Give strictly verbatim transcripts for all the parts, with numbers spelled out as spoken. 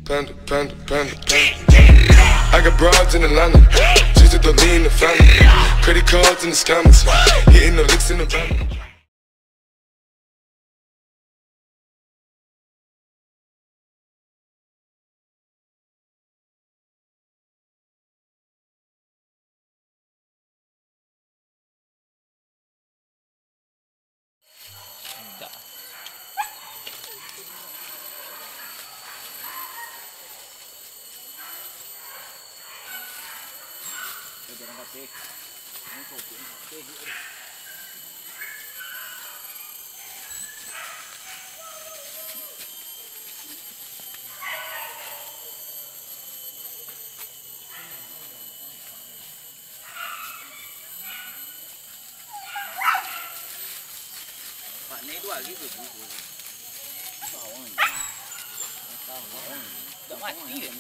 Panda, panda, panda, panda. I got broads in Atlanta, just to throw me in the family. Credit cards and the scammers, hitting the licks in the van. Pak Nai tu lagi tu. Dah mati dah.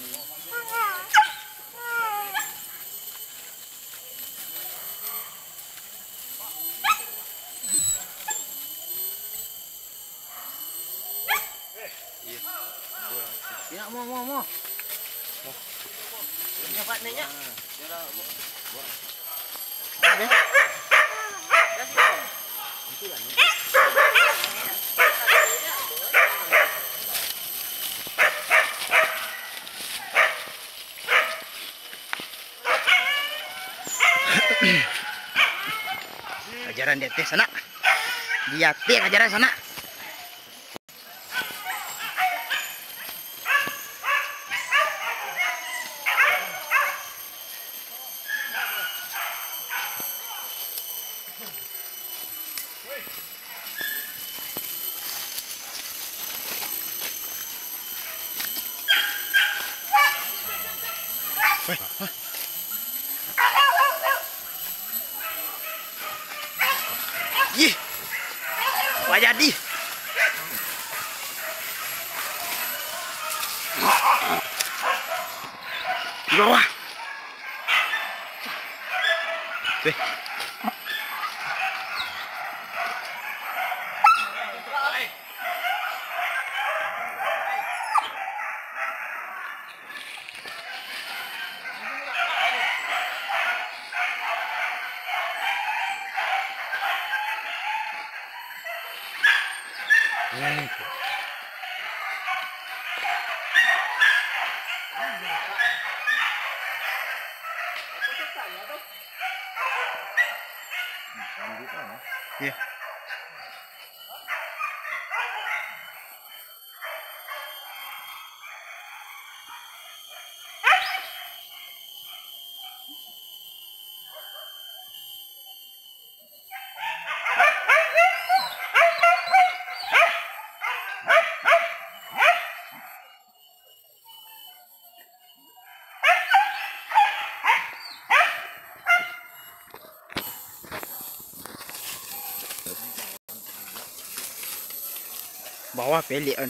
Iyo. Yo, mo, mo, mo. Nyo, Pak, nyo. Kajaran di ateh, sanak. Di ateh kajaran, sanak. Ih, wah jadi. Di bawah. Weh. Iya. Bawah pelek kan.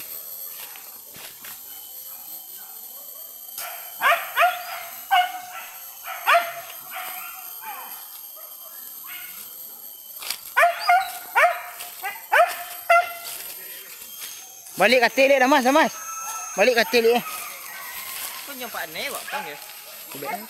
Baliak ka ateh dek, Damas, Damas. Baliak ka ateh dek, eh. Kok nyampak aneh, Bang, ya? Kubek, eh.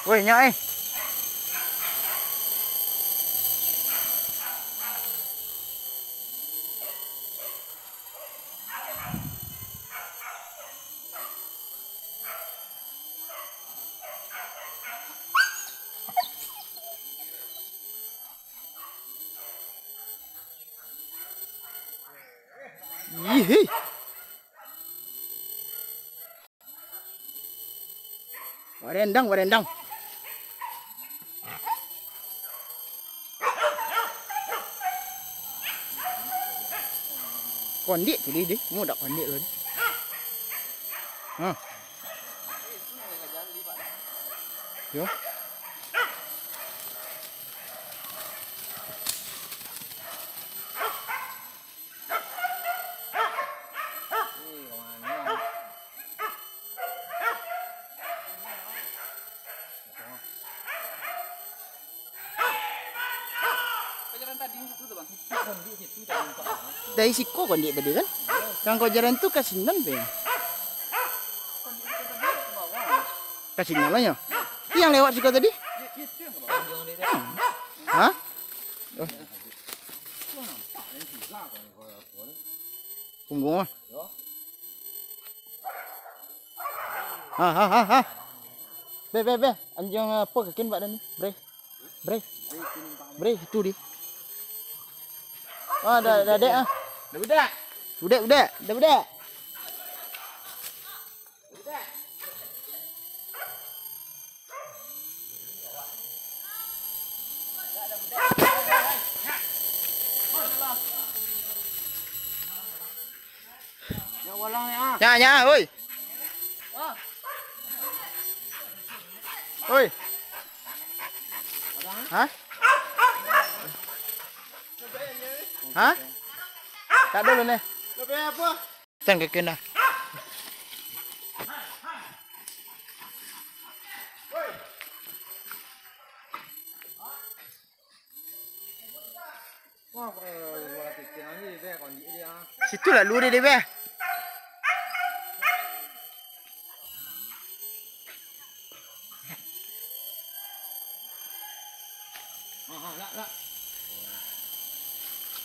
Woi, nyak, eh. Ih. Barendang, barendang. Kondik tu, deh, deh. Mudah kondik lo, deh. Hah. Yo. Dari siko kondik tadi kan? Kan kau jalan tu ka sinan pe. Ka sinan lah nyo. Yang lewat siko tadi? Hah? Oh. Punggung ah. Ha, ha, ha, ha. Be, be, be. Anjiang apo kakin bak tadi? Bre. Bre. Bre, itu di. Ah, dah, dah dek ah. Dah budak. Budak, budak. Dah budak. Nya, nya, oi. Oi. Hah? Hah? Tak dulu nih. Tang kakena. Situ lalu deh, deh, beh.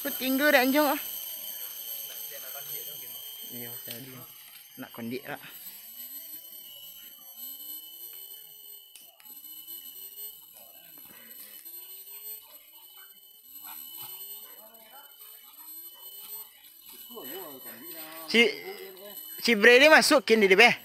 Ko tingga dak anjong ah. Iyo, tadi. Nak kondik lah. Si, si Bre ni masuk kin di dia, beh.